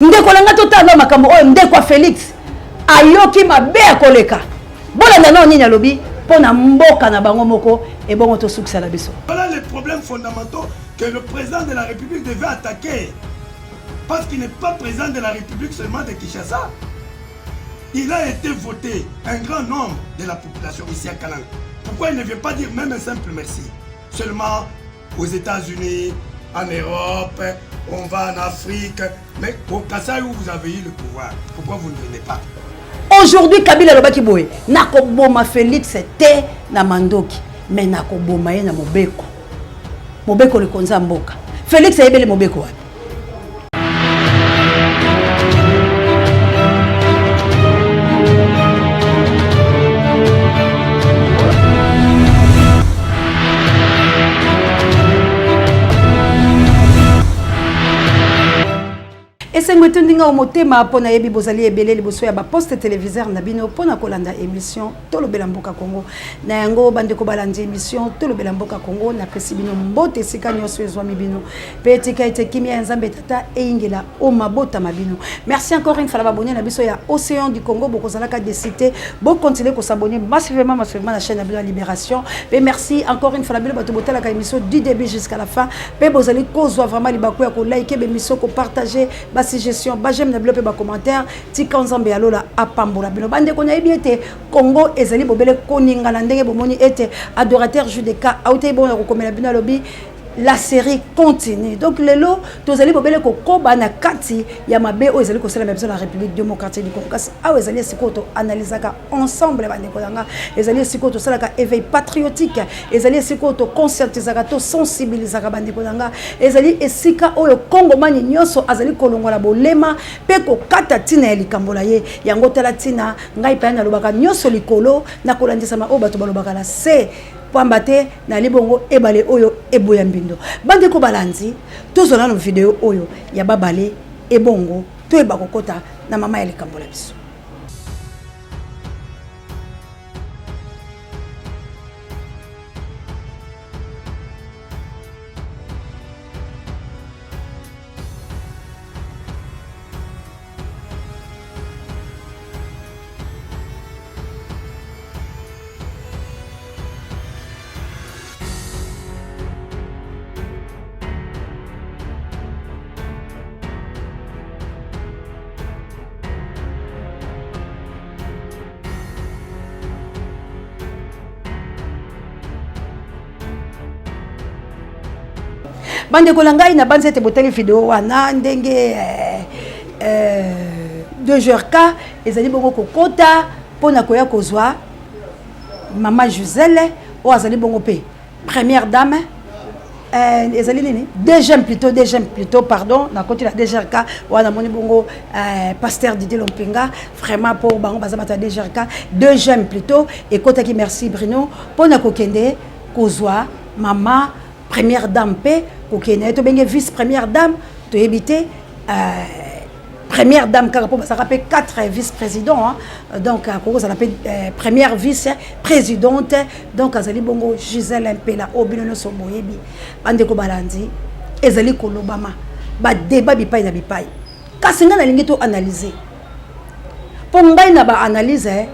Ndeko na ngai totala makambo oyo ndeko ya Felix ayoki mabe ya koleka. Bolanda nao nini alobi mpo na mboka na bango moko ebongo tosukisa na biso. Voilà les problèmes fondamentaux que le président de la République devait attaquer. Parce qu'il n'est pas président de la République seulement de Kinshasa. Il a été voté un grand nombre de la population ici à Kananga. Pourquoi il ne vient pas dire même un simple merci Seulement aux États-Unis, en Europe, on va en Afrique. Mais au Kasaï où vous avez eu le pouvoir, pourquoi vous ne venez pas Aujourd'hui, Kabila alobaki boye, nakoboma Félix te na mandoki, mais nakoboma ye na mobeko. Mobeko likonza mboka. Félix ayebeli mobeko wapi? Esengo etondi nga motema mpo nayebi bozali ebele liboso ya baposte televiseur na bino mpo na kolanda émission Tolobela Mboka Congo. Na yango bandeko balandi émission Tolobela Mboka Congo, napesi bino mbote esika nyonso ezwami bino mpe tika ete kimia ya Nzambe Tata eyingela o mabota ma bino. Merci encore une fois na babonne na biso ya Océan du Congo, bokozalaka décité, bokontinue kosabonner massivement massivement na chaîne na bino ya Libération. Mpe merci encore une fois na bino bato botalaka émission du début jusqu'à la fin. Pe bozali kozwa vraiment libaku ya ko liker b'emission, ko partager ba suggestions, ba j'aime na bino pe ba commentaires. Tika Nzambe ya lola apambola bino. Bandeko nayebi ete Congo ezali bobele koningana ndenge bomoni ete adorateur JDK autaki bongo na kokomela bino alobi la série continue. Donc lelo tozali bobele kokoba na kati ya mabe oyo ezali kosalema biso na République démocratique du Congo. Kasi awa ezali esika oyo toanalysaka ensemble bandeko na nga, ezali esika oyo tosalaka éveil patriotique, ezali esika oyo toconscientisaka, tosensibilisaka bandeko na nga, ezali esika oyo kongomani nyonso azali kolongola bolema mpe kokata ntina ya likambo na ye. Yango tala ntina ngai mpenza nalobaka nyonso likolo na kolandisama oyo bato balobaka na se, pamba te nali bongo ebale oyo eboya mbindo. Bandeko balandi, tozwa nano video oyo ya babale ebongo toyeba kokota na mama ya likambo na biso. Bandeko na ngai, nabanzi ete botali video wana ndenge eh, eh, 2 k ezali bongo kokota mpo na koya kozwa mama Gisèle oyo azali bongo mpe première dame eh, ezali nini dgm plutôt dgm plutôt pardon nakoti na dgrk wana namoni bongo eh, pasteur Didier Lompinga vraiment mpo bango baza bato ya dgrk dgm plutôt ekotaki merci Bruno mpo na kokende kozwa mama première dame mpe kokende ye tobenge vice première dame toyebi te euh, première dame kaka mpo bazalaka mpe 4 vice président hein. Donc akoki kozala mpe euh, première vice présidente donc azali bongo Gisèle Mpela oyo bino nyonso boyebi. Bandeko balandi, ezali kolobama badeba bipai na bipai, kasi ngai nalingi to analyse mpo ngai na baanalyse eh,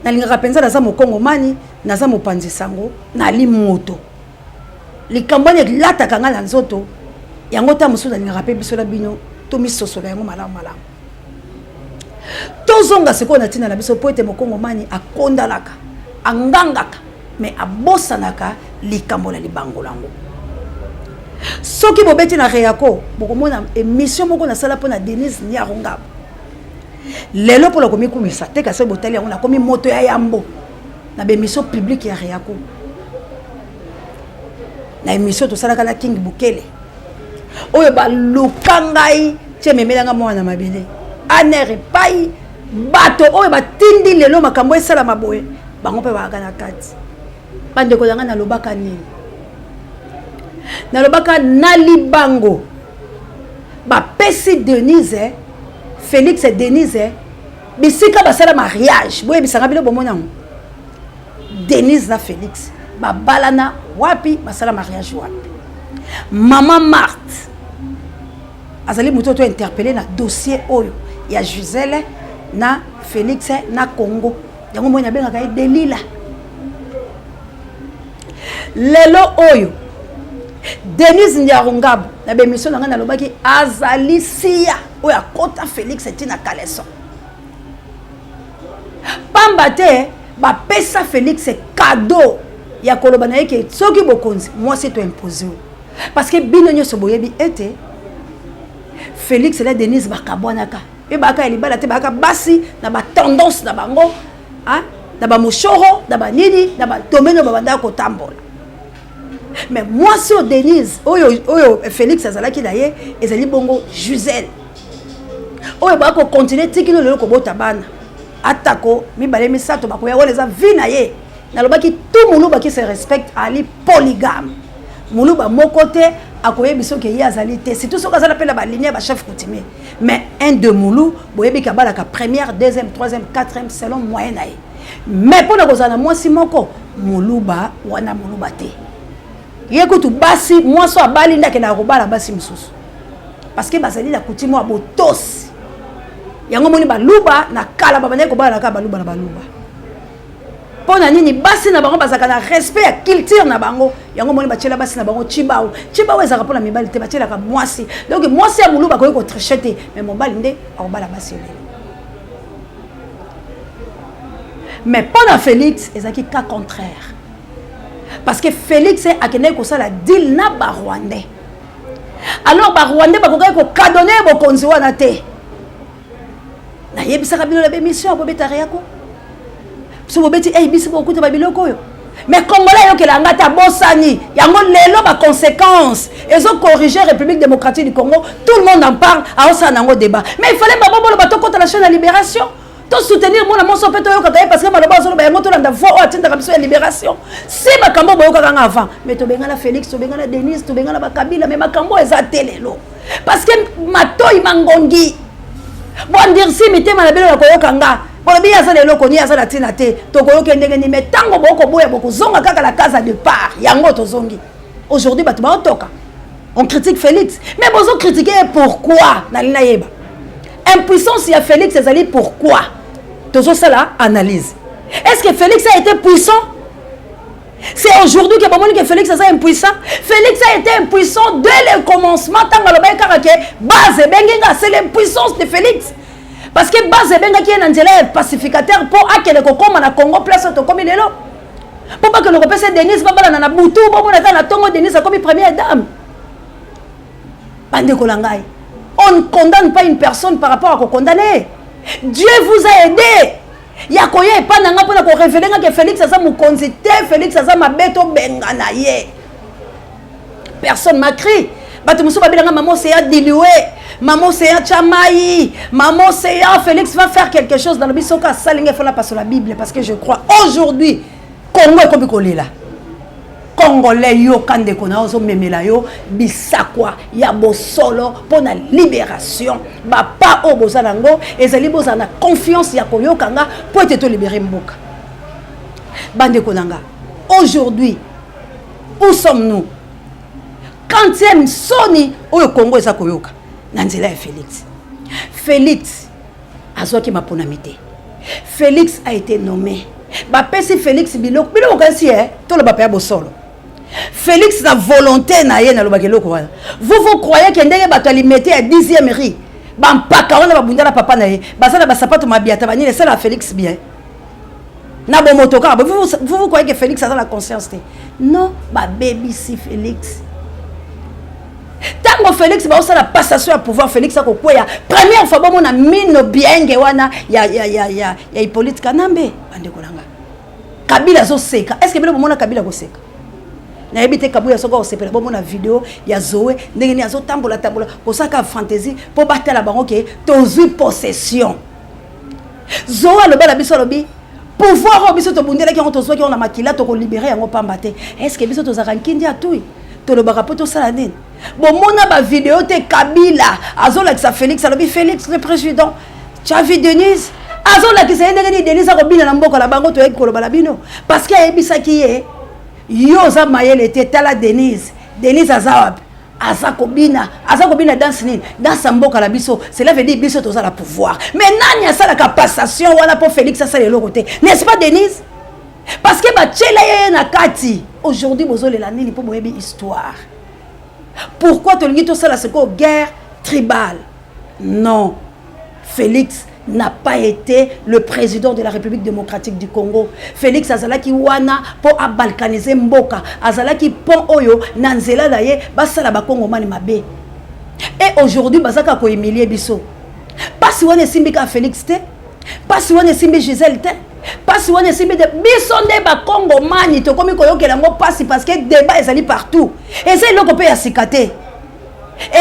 nalingaka mpenza, naza mokongomani, naza mopanzi sango, nali moto likambo wana elataka ngai na nzoto yango. Ntango mosusu nalingaka mpe biso na bino tomisosola yango malamu malamu. Tozonga sikoyo na ntina na biso mpo ete mokongomani akondalaka, angangaka, me abosanaka likambo na libango lango. Soki bobeti na Reaco, bokomona émission moko nasala mpo na Denise Nyarungabo. Lelo mpona komikumisa te, kasi botali yango, nakomi moto ya yambo na baémission publique ya Reaco, na émission tosalaka na King Bukele oyo baluka ngai tie ememelanga mwana mabele aner epai bato oyo batindi lelo makambo esalama boye, bango mpe bayaka na kati. Bandeko na ngai, nalobaka nini? Nalobaka na libango bapesi Denise, Félix Denise bisika basala mariage. Boyebisanga bino, bomoni yango? Denise na Félix babalana wapi? Basala mariage wapi? Mama Marthe. Azali moto to interpellé na dossier oyo ya Gisèle na Félix na Congo. Yango moi nabengaka ye Delila. Lelo oyo Denise Nyarungabo na bemission na ngai nalobaki azali siya oyo akota Félix tina caleçon. Pamba te bapesa Félix cadeau ya koloba na ye ke soki bokonzi mwasi to impose yo. Parce que bino nyonso boyebi ete Félix na Denise bakabwanaka pe baka ya libala te, baka basi na ba tendance na bango, hein, na ba moshoro, na ba nini, na ba domaine oyo babandaka kotambola. Mais mwasi oyo Denise oyo, oyo Félix azalaki na ye ezali bongo Gisèle oyo baka kocontinue tikino lelo kobota bana atako mibale misato bakoya, wana eza vie na ye. Nalobaki tout muluba qui se respecte ali polygame. Muluba moko te akoyebi soki ye azali te, surtout soki azala pe na ba lignée ya ba chef coutumier. Mais un de mulu boyebi ka balaka première, deuxième, troisième, quatrième selon moyen na ye. Mais pona kozala na mwasi moko muluba wana muluba te. Ye kutu basi mwasi abali nde akendaka kobala basi mosusu. Parce que bazali na coutume ya botosi. Yango moni baluba na kala babandaki kobala kaka baluba na baluba. Mpo na nini basi na bango bazalaka na respect ya culture na bango? Yango moni batiela basi na bango chibau. Chibau ezalaka mpo na mibali te, batielaka mwasi. Donc mwasi ya moluba akoki kotriche te, mais mobali nde akobala basi ebele. Mais mpo na Félix ezalaki cas contraire. Parce que Félix akendaki kosala deal na ba Rwandais. Alors ba Rwandais bakokaki kokadone bokonzi wana te. Nayebisaka bino na bémission bobeta yako. So bobeti eh biso bokuta ba biloko oyo. Mais Congolais ayokela nga ta bosani. Yango lelo ba conséquences ezo corriger République démocratique du Congo, tout le monde en parle, a osala nango débat. Mais il fallait babo bolo bato kota la chaîne ya libération. To soutenir mona monso pe to yoka parce que maloba azolo ba yango to landa voix oyo atindaka biso ya libération. Si makambo boyokaka nga avant, mais to bengana Félix, to bengana Denise, to bengana ba Kabila, mais makambo eza te lelo. Parce que matoi mangongi bondirsi mitema na bino ya koyoka nga. Bolobi ye aza na eloko ni aza na ntina te, tokoyoka ndenge nini? Mais ntango bokoboya bokozonga kaka la case à départ. Yango tozongi aujourd'hui, bato baotoka, on critique Félix, mais bozo critiquer ye pourquoi? Nali nayeba impuissance ya Félix ezali pourquoi? Tozosala analyse. Est-ce que Félix a été puissant? C'est aujourd'hui que bomoni que Félix aza impuissant. Félix a été impuissant dès le commencement. Tango alobaki kaka ke base ebengi nga, c'est l'impuissance de Félix. Parce que base ebengaki ye na nzela ya pacificateur mpo akende kokóma na Congo place oyo tokomi lelo. Mpo bakende kopesa Denise babalana na butu, bomona kaka na tongo Denise akomi première dame. Bandeko na ngai, on ne condamne pas une personne par rapport à kokondamner. Dieu vous a aidé. Ya koya epa na nga mpona korevele nga ke Félix aza mokonzi te, Félix aza mabe, tobengana ye. Personne m'a crié. Bato mosusu babelanga mama Océan dilué, mama Océan tya mai, mama Océan Félix va faire quelque chose. Nalobi soki asali ngai fona paso la Bible, parce que je crois aujourd'hui Congo ekomi kolela. Congolais yoka ndeko na yo ozomemela yo bisakwa ya bosolo mpo na libération. Bapa oyo boza nango ezali bozala na confiance ya koyoka nga mpo ete tolibere mboka. Bandeko na nga, aujourd'hui où sommes-nous? Quantième soni oyo Congo eza koyoka na nzela ya Félix. Félix azwaki maponami te. Félix a été nommé. Bapesi Félix biloko, biloko kasi toloba pe ya bosolo. Félix na volonté na ye nalobaki eloko wana. Vous vous croyez que ndenge bato alimete ya 10e rue, bampaka wana babunda na papa na ye, baza na basapato mabiata banini, esala Félix bien. Na bomoto kaka, vous, vous, vous croyez que Félix aza na conscience te? Non, babebisi Félix. Tango Félix baosala passation ya pouvoir, Félix akokweya première fois bomona mino bienge wana ya, ya, ya, ya, ya Hippolyte Kanambe. Bandeko na nga, Kabila azoseka. Est-ce que bino bomona Kabila koseka? Nayebi te Kabuya soki akosepela bomona video ya Zoé ndenge nini azotambola tambola kosaka fantaisie mpo batala bango ke tozwi possession. Zoé aloba na biso, alobi pouvoir oyo biso tobundelaki yango, tozwaki yango na makila, tokolibere yango pamba te. Est-ce que biso tozalaka nkindi atui? Tolobaka mpo tosala nini? Bomona ba video te, Kabila azolakisa Félix, alobi Félix le président Xavi Denise azolakisa ye ndenge nini Denise akobina na mboka na bango. Toyaki koloba na bino parce que ayebisaki ye, yo oza mayele te, tala Denise. Denise aza wapi? Aza kobina, aza kobina danse nini? Danse ya mboka na biso. Cela veut dire biso toza na pouvoir. Mais nani asalaka passation wana mpo Félix asala eloko te? N'est-ce pas Denise? Parce que batiela ye na kati. Aujourd'hui bozolela nini mpo boyebi histoire? Pourquoi tolingi tosala sikoyo guerre tribale? Non, Félix n'a pas été le président de la République démocratique du Congo. Félix azalaki wana po abalkaniser mboka, azalaki pont oyo na nzela na ye basala bakongomani mabe. Et aujourd'hui bazaka ko humilier biso. Pasi wana esimbi ka Félix te, pasi wana esimbi Gisèle te, pasi wana esimbi te. Biso nde bakongomani tokomi koyokela yango pasi parce que débat ezali partout. Eza eloko mpe ya sika te,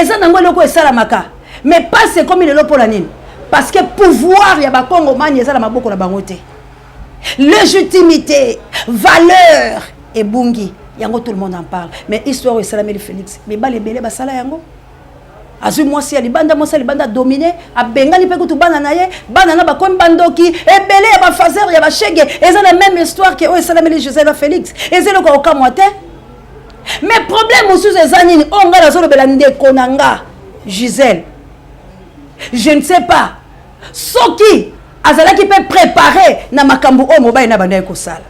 eza nango eloko esalamaka. Mais pasi ekomi lelo mpola nini? Parce que pouvoir ya bakongomani eza na maboko na bango te. Légitimité, valeur ebungi yango, tout le monde en parle. Mais histoire oyo esalameli Félix, mibali ebele basala yango. Azwi mwasi ya libanda, mwasi ya libanda adomine, abengani mpe kutu bana na ye, bana na bakomi bandoki ebele ya bafaser ya bashege. Eza na même histoire ke oyo esalameli Gisèle na Félix. Eza eloko ya kokamwa te. Mais problème mosusu eza nini? Oyo ngai nazolobela ndeko na nga Gisèle, je ne sais pas soki azalaki mpe préparé na makambo oyo mobali na bandaki kosala.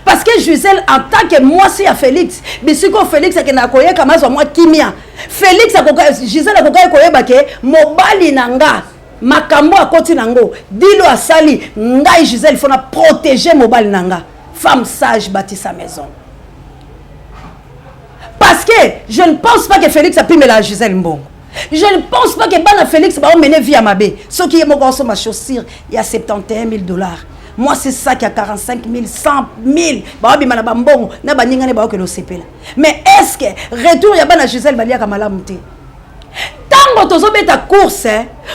Parce que Gisèle, en tant que mwasi ya Félix, bisika oyo Félix akendaka koyekama, azwa mwa kimia, Félix akoka, Gisèle akokaki koyeba ke mobali na nga, makambo akoti nango dilo asali ngai, Gisèle faut na protéger mobali na nga. Femme sage bâtit sa maison. Parce que je ne pense pas que Félix apimela Gisèle mbongo. Je ne pense pas que bana Félix baomene vie ya mabe. Soki ye moko asomba chaussure ya 71 000 $, mwasi sac ya 45 000, 100 000, baobima na bambongo na baningani, baokende osepela. Mais est ce que retour ya bana Gisèle baliaka malamu te? Ntango tozobeta course,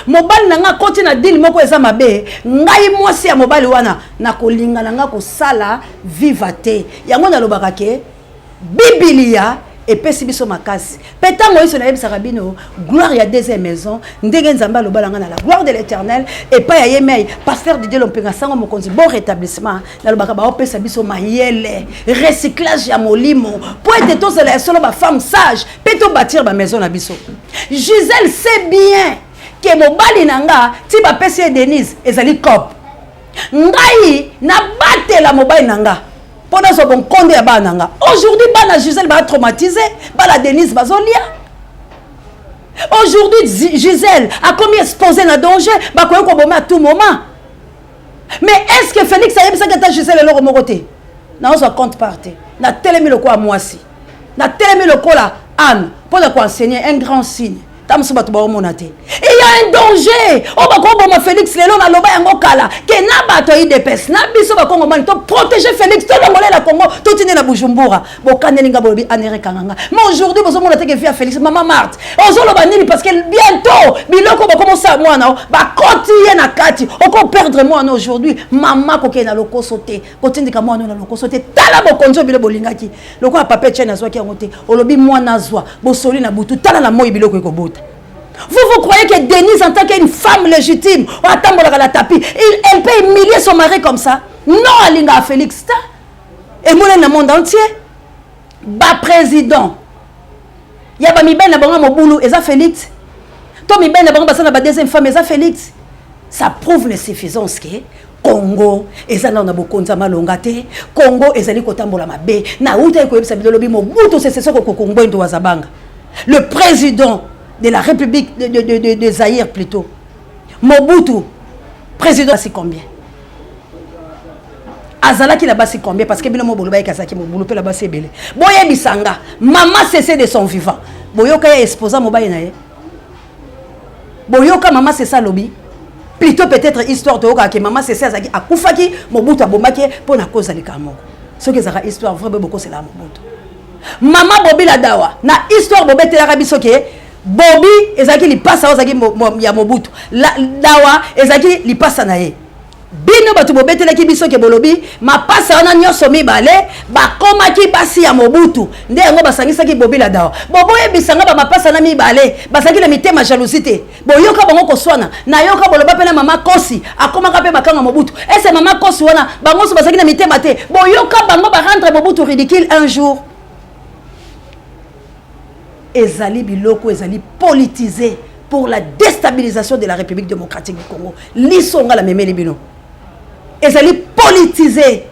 mobali na nga akoti na deal moko eza mabe, ngai mwasi ya mobali wana nakolinga na nga kosala viva te. Yango nalobaka ke Bibilia epesi biso makasi. Mpe ntango nyonso nayebisaka bino gloire ya deuxième maison, ndenge Nzambe alobala nga na la gloire de l'Éternel epai ya ye mei pasteur Didier Lompenga, sango mokonzi, bon rétablissement. Nalobaka baopesa biso mayele, recyclage ya molimo, mpo ete tozala ya solo bafemme sage mpe tobâtir bamaison na biso. Gisèle sait bien ke mobali na nga ti bapesi ye Denise ezali cope. Ngai nabatela mobali na nga mpo nazwa bonkonde ya bana na nga. Aujourd'hui bana Gisèle batraumatise, bana Denise bazolia. Aujourd'hui Gisèle akomi exposé na danger, bakoki koboma à tout moment. Mais est ce que Félix ayebisaki ata Gisèle eloko moko te? Naozwa compte part te. Natelemi lokola mwasi, natelemi lokola Anne mpo na koenseigner un grand signe. Ta mosusu bato baomona te, il y a un danger oyo bakoboma Félix lelo. Naloba yango kala ke na bato ya UDPS na biso bakongomani toprotéger Félix, tolongolela Congo, totinde na Bujumbura. Bokandeli nga, bolobi anerekanga nga. Mais aujourd'hui bozomona teke vie ya Félix. Mama Marte, ozoloba nini? Parce que bientôt biloko bakomosala mwana o bakoti ye na kati, okoperdre mwana. Aujourd'hui mama kokende na lokoso te, kotindika mwana na lokoso te. Tala bokonzi oyo bino bolingaki lokola papa Etienne azwaki yango te. Olobi mwana azwa bosoli na butu, tala na moi biloko ekobota. Vous, vous croyez que Denise, en tant qu'une femme légitime, atambolaka na tapis, elle peut humilier son mari comme ça? Non, alinga Félix. Et moi, dans le monde entier, ba président, ya ba mibali na bango mobulu eza Félix. To mibali na bango basala ba deuxième femme eza Félix. Ça prouve l'insuffisance que Congo eza nano na bokonzi ya malonga te. Congo ezali kotambola mabe. Nauta koyebisa bino lobi, Mobutu Sese Seko Kuku Ngbendu wa Zabanga, le président de la République de Zaïre plutôt. Mobutu, président, basi combien azalaki na basi combien? Parce que bino mo bolobaki azalaki mobulu mpe na basi ebele. Boyebisa nga, mama Sese de son vivant, boyoka ye exposa mobali na ye? Boyoka mama Sese alobi? Plutôt peut-être histoire toyokaka ke mama Sese azalaki, akufaki, Mobutu abombaki ye mpo na koza likambo moko. Soki ezalaka histoire vrai, boye bokoselaka Mobutu. Mama Bobila Dawa, na histoire bobetelaka biso ke Bobi ezalaki lipasa oyo ezalaki ya Mobutu, Dawa ezalaki lipasa na ye. Bino bato bobetelaki biso ke bolobi mapasa wana nyonso mibale bakomaki basi ya Mobutu, nde yango basangisaki Bobila Dawa. Boboyebisanga, bamapasa na mibale bazalaki na mitema jalousie te? Boyoka bango koswana? Nayoka boloba mpe na mama Kosi akomaka mpe bakanga Mobutu. Ese mama Kosi wana, bango nyonso bazalaki na mitema te? Boyoka bango barendre Mobutu ridicule un jour? Ezali biloko ezali politisé pour la déstabilisation de la République démocratique du Congo. Lisonga la memeli bino ezali politisé.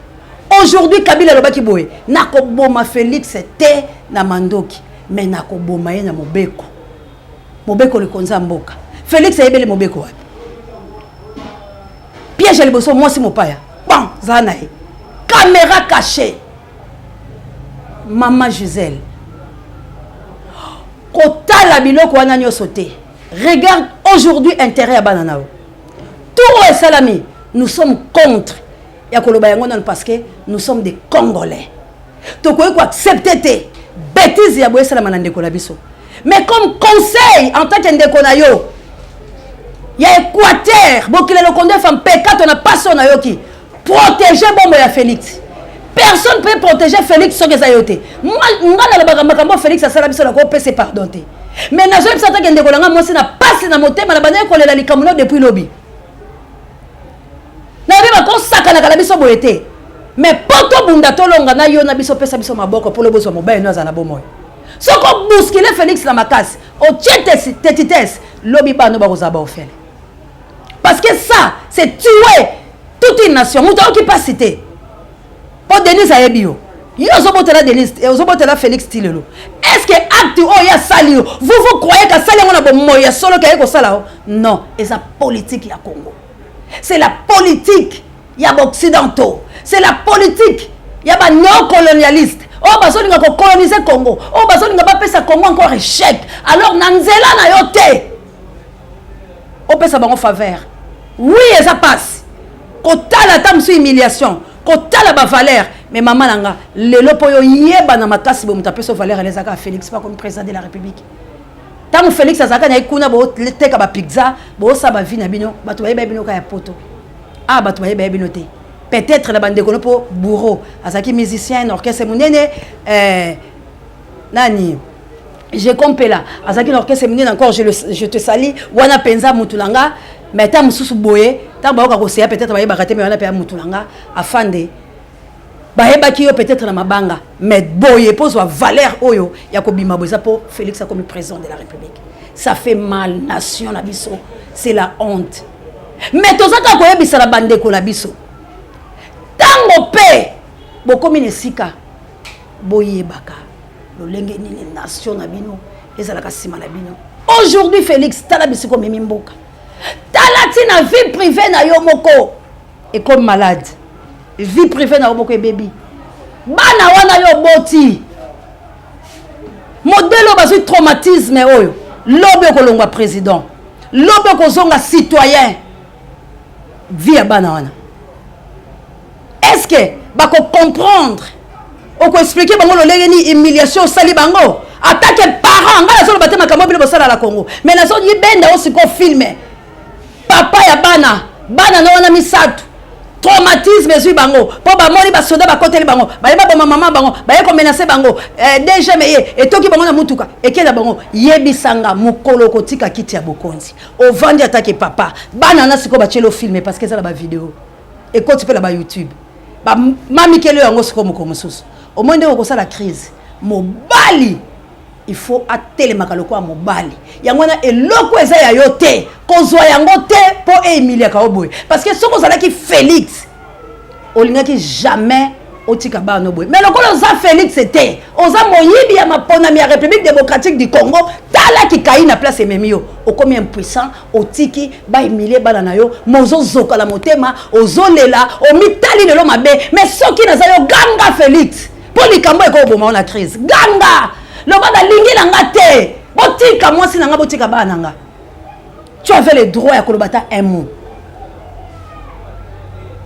Aujourd'hui, Kabila alobaki boye: nakoboma Félix te na mandoki, mais nakoboma ye na mobeko. Mobeko likonzi ya mboka. Félix ayebeli mobeko wapi? Piège ya liboso, mwasi mopaya. Bon, zala na ye caméra cachée. Mama Gisele, kotala biloko wana nyonso te. Regarde aujourd'hui intérêt ya bana na yo. Tout oyo esalami, nous sommes contre ya koloba yango nano, parce que nous sommes des Congolais. Tokoki koaccepter te bêtise ya boye esalama na ndeko na biso. Mais comme conseil, en tant que ndeko na yo ya Équateur, bokila lokondo efa mpeka to na pasi oyo nayoki, protéger bombo ya Félix. Personne peut protéger Félix soki eza yo te. Nga nalobaka makambo Félix asala biso, nakopesa pardon te, mais nazoyebisa atake ndeko na nga mwasi na pasi na motema na bandaki kolela likambo no depuis lobi. Nayebi bakosakanaka na biso boye te, mais mpo tobunda, tolonga na yo na biso, pesa biso maboko mpo lobozwa mobali no aza na bomoi. Soki obousculer Félix na makasi, otie tetitese, lobi bano bakozala baofele, parce que ça, c'est tuer toute une nation. Moto ayoki mpasi te, mpo Denise ayebi yo. Yo ozobotela Denise, ozobotela Félix ti lelo. Est ce que acte oyo asali yo, vous vous croyez kasali yango na bomoi ya solo ke aye kosala o? Non, eza politique ya Congo, c'est la politique ya baoccidentaux, c'est la politique ya banéocolonialiste oyo bazolinga kocoloniser Congo, oyo bazolinga bapesa Congo encore échec. Alors na nzela na yo te, opesa bango faveur. Oui, eza mpasi kotala ata mosu humiliation, kotala bavaleur. Mais mama na nga, lelo mpo oyo oyeba na makasi boye, moto apesa valeur ele ezalaka Félix pa comme président de la République. Ntango Félix azalaka na ye kuna, boteka bapizza, bosala bavie na bino, bato bayeba bino kaka ya poto. Ah, bato bayeba bino te, peut-être na bandeko no, mpo bourreau azalaki musicien na orchestre monene. Nani, Jekompela azalaki na orchestre monene encore. Je te sali wana mpenza, mutu na nga. Mais ata mosusu boye, ntango bayoka koseya, peut-être bayebaka te. Mais wana mpe ya mutu na nga afande, bayebaki yo peut-être na mabanga. Mais boye mpo ozwa valeur oyo ya kobima boye, eza mpo Félix akomi président de la République. Ça fait mal, nation na biso, c'est la honte. Mais toza kaka koyebisa na bandeko na biso, ntango mpe bokomi na esika, boyebaka lolenge nini nation na bino ezalaka nsima na bino. Aujourd'hui, Félix, tala bisika omemi mboka. Tala ntina vie privée na yo moko ekomi malade, vie privée na yo moko ebebi. Bana wana yo oboti, modèle oyo bazwi traumatisme oyo, lobi okolongwa président, lobi okozonga citoyen. Vie ya bana wana, est ce que bakocomprendre? Okoexpliquer bango lolenge nini humiliation osali bango atake parent? Ngai nazoloba te makambo bino bosala na Congo, mais nazoyibenda o sikoyo film papa ya bana, bana na wana misato, traumatisme ezwi bango mpo bamoni basoda bakoteli bango, baye baboma mama bango, baye komenacer bango. DGM ye etoki bango na mutuka, ekenda bango. Yebisanga, mokolo okotika kiti ya bokonzi, ovandi atake papa, bana na sikoyo batieli film, parce que eza na bavideo, ekoti mpe na baYouTube, bamamikeli yango. Sikoyo mokolo mosusu omoi ndenge okosala crise. Mobali, il faut atelemaka lokola mobali. Yango wana, eloko eza ya yo te, kozwa yango te mpo ehumiliaka yo boye, parce que soki ozalaki Félix, olingaki jamais otika bana boye. Mais lokola oza Félix te, oza moyibi ya maponami ya République démocratique du Congo, talaki kai na place ememi yo, okomi impuissant, otiki bahumilie bana na yo. Ma ozozoka na motema, ozolela, omitali lelo mabe. Mais soki naza yo, ganga, Félix, mpo likambo ekoboma yo na crise. Ganga, loba: nalingi na nga te, botika mwasi na nga, botika bana na nga. Tu avais le droit ya koloba ata un mot,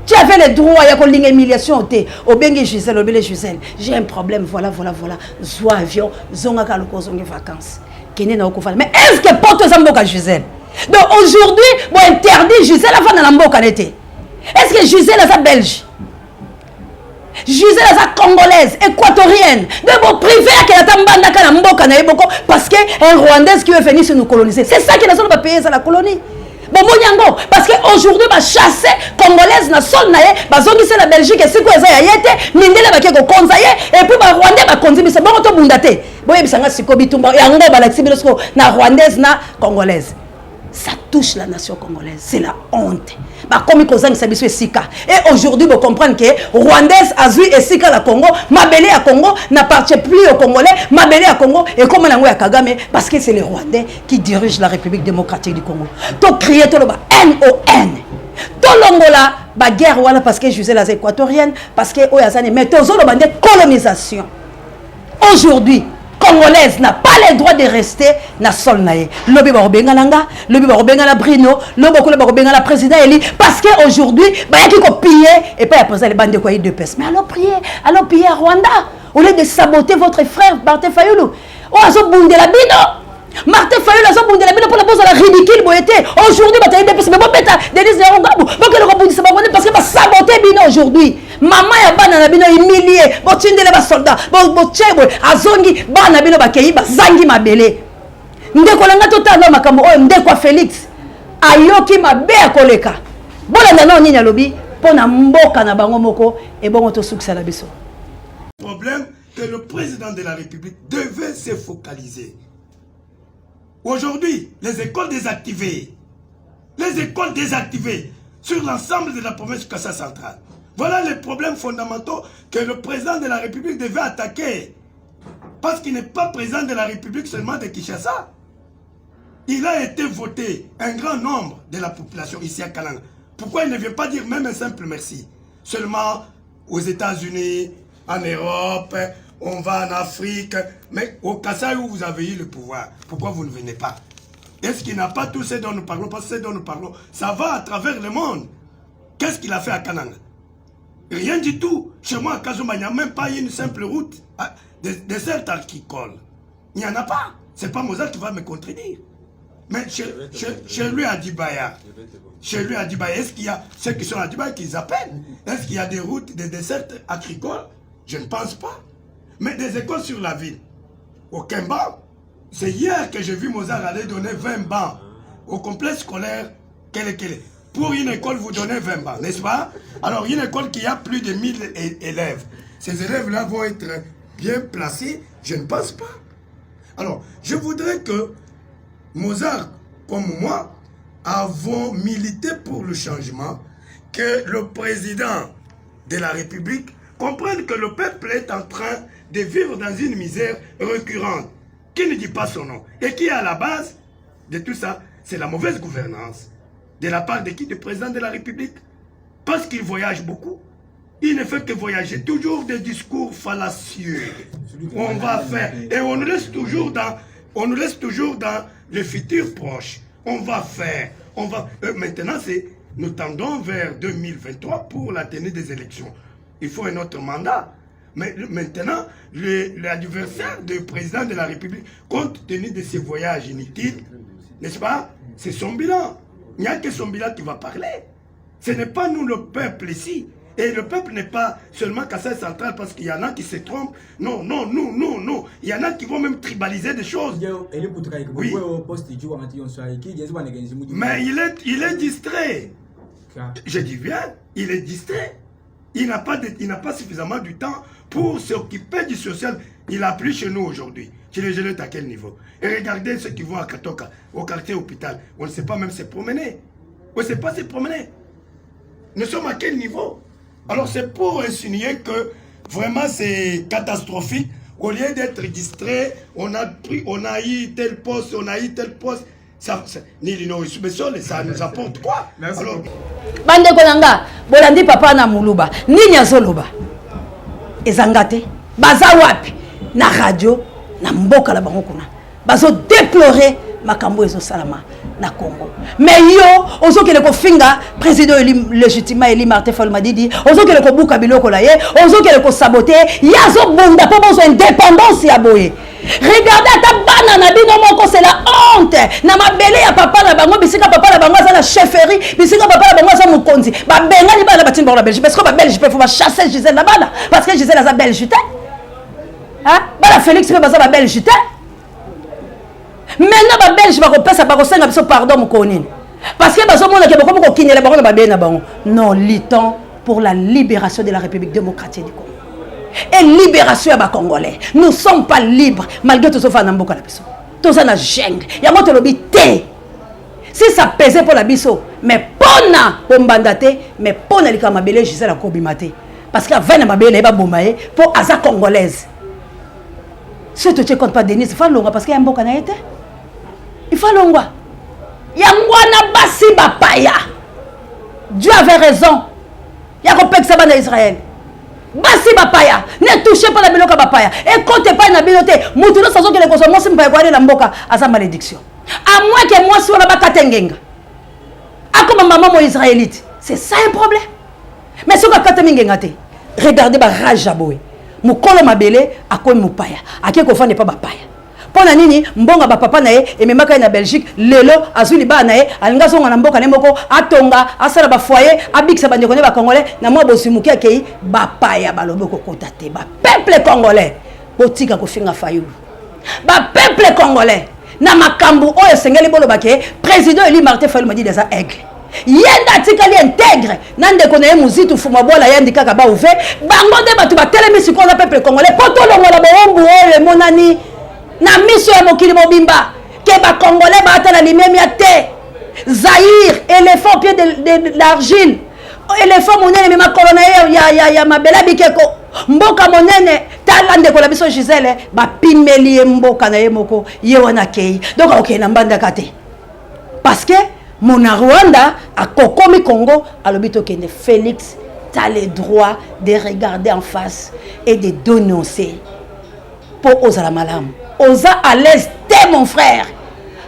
tu avais le droit ya kolinga humiliation te. Obengi Gisèle, obele: Gisèle, j'ai un problème, voilà, voilà, voilà. Zwa avion, zongaka loko ozongi vacances, kende na okofanda. Mais est ce que poto eza mboka Gisèle? Donc aujourd'hui, bo interdit Gisèle afanda na mboka ne te. Est ce que Gisèle aza Belge? Gisèle aza Congolaise équatorienne. Donc boprivé akende ata mbandaka na mboka na ye moko, parce que un Rwandaise qui veut venir se nous coloniser. C'est ça qui nazolo bapays eza la colonie. Bomoni yango, parce que Aujourd'hui bachasse congolaise na sol na ye, bazongisi na Belgique esika eza ya ye te. Mindele bake kokonza ye, et puis Barwandais bakonzi biso. Bongo tobunda te? Boyebisanga sikoyo, bitumba yango balakisi bino sikoyo na Rwandaise na Congolaise, ça touche la nation congolaise, c'est la honte. Bakomi kozangisa biso esika. Et aujourd'hui bocomprendre que Rwandaise azwi esika na Congo. Mabele ya Congo n'appartient plus au Congolais. Mabele ya Congo ekoma nango ya Kagame, parce que c'est les Rwandais qui dirigent la République démocratique du Congo. Tocrier, toloba non, tolongola baguerre wana, parce que Gisele aza Équatorienne, parce que oyo aza ne. Mais tozoloba nde colonisation. Aujourd'hui Congolaise n'a pas le droit de rester na sol na ye. Lobi bakobengana nga, lobi bakobengana Brino, lobi okolo bakobengana président Eli, parce que aujourd'hui bayaki kopiller epai ya président. Bandeko ya UDPS, mais alors priez, alors piller à Rwanda au lieu de saboter votre frère Martin Fayulu oyo azobundela bino. Martin Fayulu azobundela bino mpona bozala ridicule boye te. Aujourd'hui bato ya UDPS, mais bobeta Denise Nyarugabo, bokende kobundisa bango nde, parce que basabote bino. Aujourd'hui mama ya bana na bino humilie, botindele basoldat, botie boye, azongi, bana bino bakei, bazangi mabele. Ndeko na ngai, totala makambo oyo ndeko ya Félix ayoki mabe ya koleka. Bolanda nao nini alobi mpo na mboka na bango moko. Ebongo tosukisa na biso. Problème que le président de la République devait se focaliser. Aujourd'hui, les écoles désactivées, les écoles désactivées sur l'ensemble de la province du Kasaï central. Voilà les problèmes fondamentaux que le président de la République devait attaquer. Parce qu'il n'est pas président de la République seulement de Kinshasa. Il a été voté un grand nombre de la population ici à Kananga. Pourquoi il ne vient pas dire même un simple merci? Seulement aux États-Unis, en Europe, on va en Afrique. Mais au Kasaï où vous avez eu le pouvoir, pourquoi vous ne venez pas? Est-ce qu'il n'a pas tout ce dont nous parlons? Parce que ce dont nous parlons, ça va à travers le monde. Qu'est-ce qu'il a fait à Kananga? Rien du tout. Chez moi, à Kazumba, il n'y a même pas une simple route, ah, des agricole. Il n'y en a pas. C'est pas Mozart qui va me contredire. Mais chez lui à Dibaya, chez lui à Dibaya, est-ce qu'il y a ceux qui sont à Dibaya qu'ils appellent? Est-ce qu'il y a des routes, des dessertes agricoles? Je ne pense pas. Mais des écoles sur la ville. Au Kemba, c'est hier que j'ai vu Mozart aller donner 20 bancs au complexe scolaire Kele Kele. Pour une école, vous donnez 20 bancs, n'est-ce pas? Alors, une école qui a plus de 1000 élèves, ces élèves-là vont être bien placés? Je ne pense pas. Alors, je voudrais que Mozart, comme moi, avons milité pour le changement, que le président de la République comprenne que le peuple est en train de vivre dans une misère récurrente, qui ne dit pas son nom, et qui est à la base de tout ça, c'est la mauvaise gouvernance. De la part de qui? Du président de la République. Parce qu'il voyage beaucoup. Il ne fait que voyager, toujours des discours fallacieux. On va faire. Et on nous laisse toujours dans le futur proche. On va faire. On va. Maintenant, c'est nous tendons vers 2023 pour la tenue des élections. Il faut un autre mandat. Mais maintenant, l'adversaire du président de la République, compte tenu de ses voyages inutiles, n'est-ce pas? C'est son bilan. Il n'y a que son bilan qui va parler. Ce n'est pas nous, le peuple ici. Et le peuple n'est pas seulement Kasaï central, parce qu'il y en a qui se trompent. Non, non, non, non, non. Il y en a qui vont même tribaliser des choses. Oui. Mais il est distrait. Je dis bien, il est distrait. Il n'a pas suffisamment du temps pour s'occuper du social. Il a plu chez nous aujourd'hui. Tu les est à quel niveau? Et regardez ceux qui vont à Katoka, au quartier hôpital. On ne sait pas même se promener. On ne sait pas se promener. Nous sommes à quel niveau? Alors c'est pour insinuer que vraiment c'est catastrophique. Au lieu d'être distrait, on a pris, on a eu tel poste, on a eu tel poste. Ça, ça nous apporte quoi? Merci. Alors, Bandeko na nga, bolandi papa na moluba nini azoloba. Ezanga te, baza wapi? Na radio na mboka na bango kuna bazodéplorer makambo ezosalama na Congo. Mais yo ozokende kofinga président élu légitimement, élu Martin Fayulu Madidi, ozokende kobuka biloko na ye, ozokende kosaboter ye. Azobunda mpo bozwa indépendance ya boye. Regardez ata bana na bino moko, c'est la honte. Na mabele ya papa na bango, bisika papa na bango aza na chefferie, bisika papa na bango aza mokonzi, babengani bana, batindi bango na Belgique, parce que Babelge mpe faut bachasse Gisele na bana, parce que Gisele aza Belge te. Bana Félix mpe baza Babelge te. Maintenant Babelge bakopesa, bakosenga biso pardon mokolo nini? Parce que bazomona ke bokomi kokinyela bango na mabele na bango. Non, luttons pour la libération de la République démocratique du Congo et libération ya bacongolais. Nous sommes pas libres malgré tozofanda na mboka na biso, toza na jungle. Yango tolobi te. Si ça pesait mpo na biso, mais mpona kombanda te, mais mpo na likambo mabele, Gisele akobima te, parce que avai na mabele na ye, baboma ye mpo aza Congolaise. Soki totie compte pa Denise, fa longwa, parce que ya mboka na ye te, il faut longwa. Yango wana basi bapaya, Dieu avait raison ya kopekisa bana Israele: basi bapaya, ne touche mpo na biloko ya bapaya, ekote epai na bino te. Mutu nyonso azokende kozwa mwasi mopaya koalela mboka, aza malédiction, à moins que mwasi wana bakata ngenga, akoma mama mo Israélite. C'est ça un problème. Mais soki akatami ngenga te, regardez barage ya boye, mokolo mabele akomi mopaya, ake kofanda epa bapaya. Mpo na nini? Mbongo ya bapapa na ye ememaka ye na Belgique. Lelo azwi libala na ye, alingi azonga na mboka na ye moko, atonga, asala bafoyer, abikisa bandeko ne bacongolais na mwa bozwi moke. Akei, bapaya balobi okokota te. Bapeuple congolais, botika kofinga Fayulu. Bapeuple congolais, na makambo oyo esengeli boloba ke président élu Martin Fayulu Madidi aza aigle. Ye nde atikali intègre na ndeko na ye Mozitu Fuma Bwala yandi kaka bauve. Bango nde bato batelemi sikoyo na peuple congolais mpo tolongola bowumbu oyo emonani na miso ya mokili mobimba ke bacongolais baata na limemia te. Zaïre, éléphant pied de l'argile, éléphant monene, me makolo na ye ya mabele bikeko. Mboka monene, tala ndeko na biso Gisele, bapimeli ye mboka na ye moko, ye wana akei. Donc akokende na Mbandaka te, parce que mona Rwanda akokomi Congo, alobi tokende. Félix, t'as le droit de regarder en face et de dénoncer mpo ozala malamu. Oza à l'aise te, mon frère,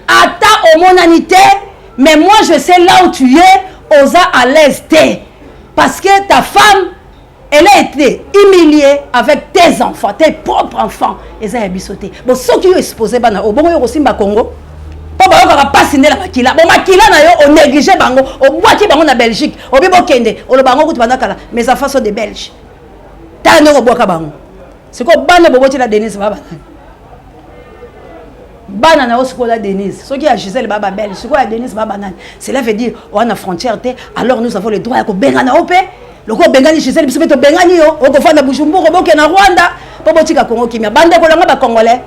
ata omonani te, mais moi je sais là où tu es. Oza à l'aise te, parce que ta femme, elle a été humiliée avec tes enfants, tes propres enfants. Eza ya biso te. Bon, soki yo exposé bana, obongo yo kosimba Congo, mpo bayokaka mpasi nde na makila. Bo makila na yo, onéglige bango, obwaki bango na Belgique, obi bokende, oloba bango kutu banda kala: "Mes enfants sont des Belges." Tala ndenge obwaka bango. Sikoyo bana boboti na Denise baa banani? Bana na yo sikoyo na Denise, soki ya Gisele baa babelge, sikoyo ya Denise baa banani? Cela veut dire wana frontière te. Alors nous avons le droit ya kobengana yo mpe. Lokola obengani Gisele, biso mpe tobengani yo. Okofanda Bujumbura, boke na Rwanda mpo botika Kongo kimia. Bandeko nanga bacongolais,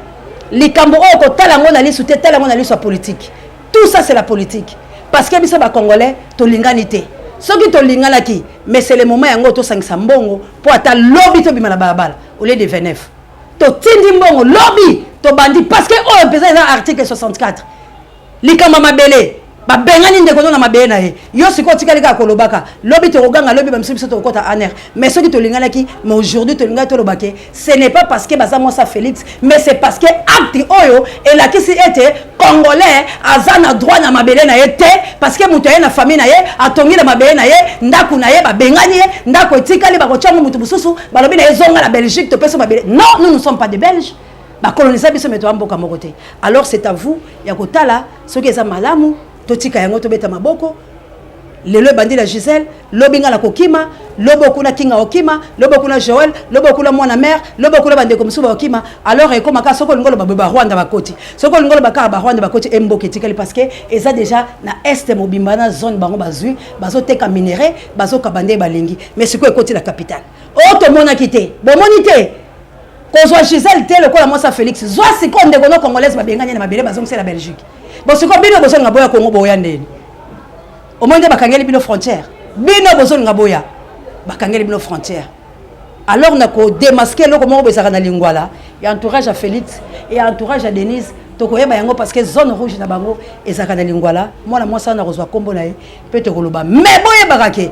likambo oyo kotala yango na lisu te, tala yango na liso ya politique. Tout ça, c'est la politique, parce que biso bacongolais tolingani te. Soki tolinganaki, mais c'est le moment yango tosangisa mbongo mpo ata lobi tobima na balabala. Au lieu de 29, totindi mbongo, lobi tobandi, parce que oyo mpenza eza article 64, likambo ya mabele. Babengani ndeko no na mabele na ye, yo sikoyo otikali kaka kolobaka. Lobi tokoganga, lobi bamiso biso tokokɔta aner. Mais soki tolinganaki, mais aujourd'hui tolingaki toloba ke ce n'est pas parce que baza mwasa Félix, mais c'est parce que acte oyo elakisi ete Congolais aza na droit na mabele na ye te, parce que moto aye na famille na ye, atongi na mabele na ye ndako na ye, babengani ye, ndako etikali, bakotyango moto mosusu, balobi na ye: "Zonga na Belgique, topesi mabele." Non, nous ne sommes pas des Belges. Bakolonisa biso, me toya mboka moko te. Alors c'est à vous ya kotala soki eza malamu totika yango, tobeta maboko. Lelo ebandi na Gisele, lobi nga na kokima, lobi okuna Kinga okima, lobi okuna Joel, lobi okuna mwana mare, lobi okuna bandeko mosusu bakokima. Alors ekomaka soki olingi oloba boye, Barwanda bakoti. Soki olingi oloba kaka, Barwanda bakoti. Emboka etikali, parce que eza déjà na Est mobimba, na zone bango bazwi, bazoteka minerai, bazokaba nde balingi. Mais sikoyo ekoti na capitale oyo tomonaki te. Bomoni te kozwa Gisele te lokola mwasi ya Félix. Zwa sikoyo ndeko no Congolaise, babengani na mabele, bazongisela Belgique. Bon, sikoyo bino bozolinga boya Kongo, boya ndeni? Omoni nde bakangeli bino frontière. Bino bozolinga boya, bakangeli bino frontière. Alors na kodémasquer eloko moko boezalaka na Lingwala ya entourage ya Félix et ya entourage ya Denise, tokoyeba yango, parce que zone rouge na bango ezalaka na Lingwala. Mwana mwasi wana kozwa nkombo na ye mpe tokoloba. Mais boyebaka ke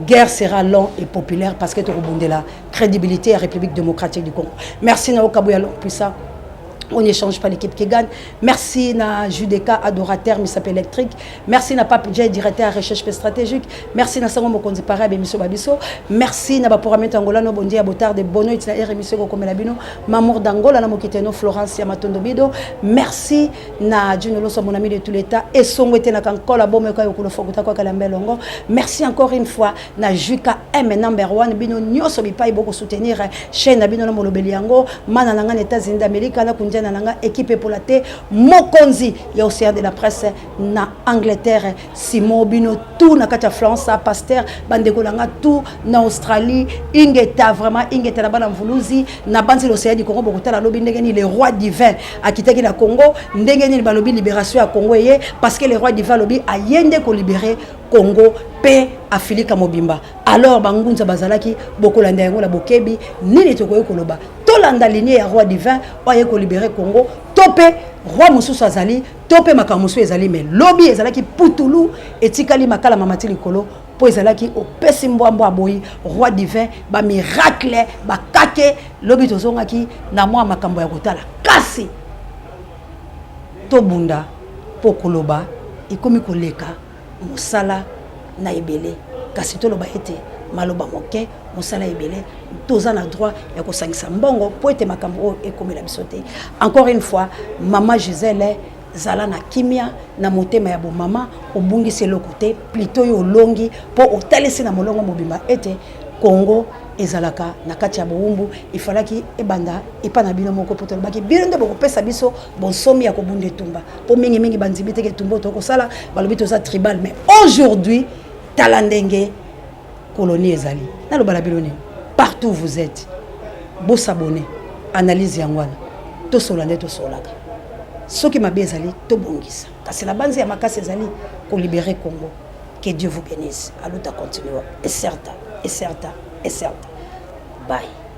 guerre sera long et populaire, parce que tokobundela crédibilité ya République démocratique du Congo. Merci na Okaboya Long Puissant, on n'échange pas l'équipe qui gagne. Merci na Judeka, adorateur, Misap électrique. Merci na Pape J, directeur recherche stratégique. Merci na Sango Mokonzi Parabe, émission Babiso. Merci na Baporamento Angola, no bondia botar de bono itina émission kokomela bino. Mamour d'Angola na Mokiteno Florence ya Matondo Bido. Merci na Juno Loso, mon ami de tout l'état. Et songo ete na kankola bome ka yokolo fokuta kwa kalambelongo. Merci encore une fois na Juka M number 1, bino nyoso bipai boko soutenir chaîne na bino na molobeli yango. Mana na ngana États-Unis d'Amérique na kundia. antenne na nga équipe epola te, mokonzi ya Océan de la presse na Angleterre, Simon bino tout na kati ya France, pasteur bandeko na nga tout na Australie, ingeta vraiment ingeta na bana mvuluzi na banzi l'Océan du Congo. Bokotala lobi ndenge nini le roi divin akitaki na Congo, ndenge nini balobi libération ya Congo eye, parce que le roi divin alobi aye nde kolibérer Congo mpe Afilika mobimba. Alors bangunza bazalaki, bokolanda yango na bokebi. Nini tokoki koloba? Tolanda ligne ya roi divin oyo aye kolibérer Congo, to mpe roi mosusu azali, to mpe makambo mosusu ezali. Mais lobi ezalaki putulu, etikali makala mamati likolo, mpo ezalaki opesi mbwambwa aboyi roi divin, bamiracle bakake. Lobi tozongaki na mwa makambo ya kotala, kasi tobunda mpo koloba ekomi koleka mosala na ebele. Kasi toloba ete maloba moke, mosala ebele. Toza na droit ya kosangisa mbongo mpo ete makambo oyo ekomela biso te. Encore une fois, mama Gisele, zala na kimia na motema ya bomama. Obungisi eloko te, plutôt yo olongi, mpo otalisi na molongo mobimba ete Congo ezalaka na kati ya bowumbu. Ifalaki ebanda epa na bino moko, mpo tolobaki bino nde bokopesa biso bonsomi ya kobunda etumba, mpo mingimingi bandimi teke etumba oyo tokosala, balobi toza tribal. Mais aujourd'hui, tala ndenge colonie ezali. Naloba na bino nini? Partout vous êtes, bosabone. Analyse yango wana, tosola nde tosolaka. Soki mabe ezali, tobongisa, kasi na banzi ya makasi ezali kolibérer Congo. Que Dieu vous bénisse. A luta continua, é certa, é certa, é certa. Bye.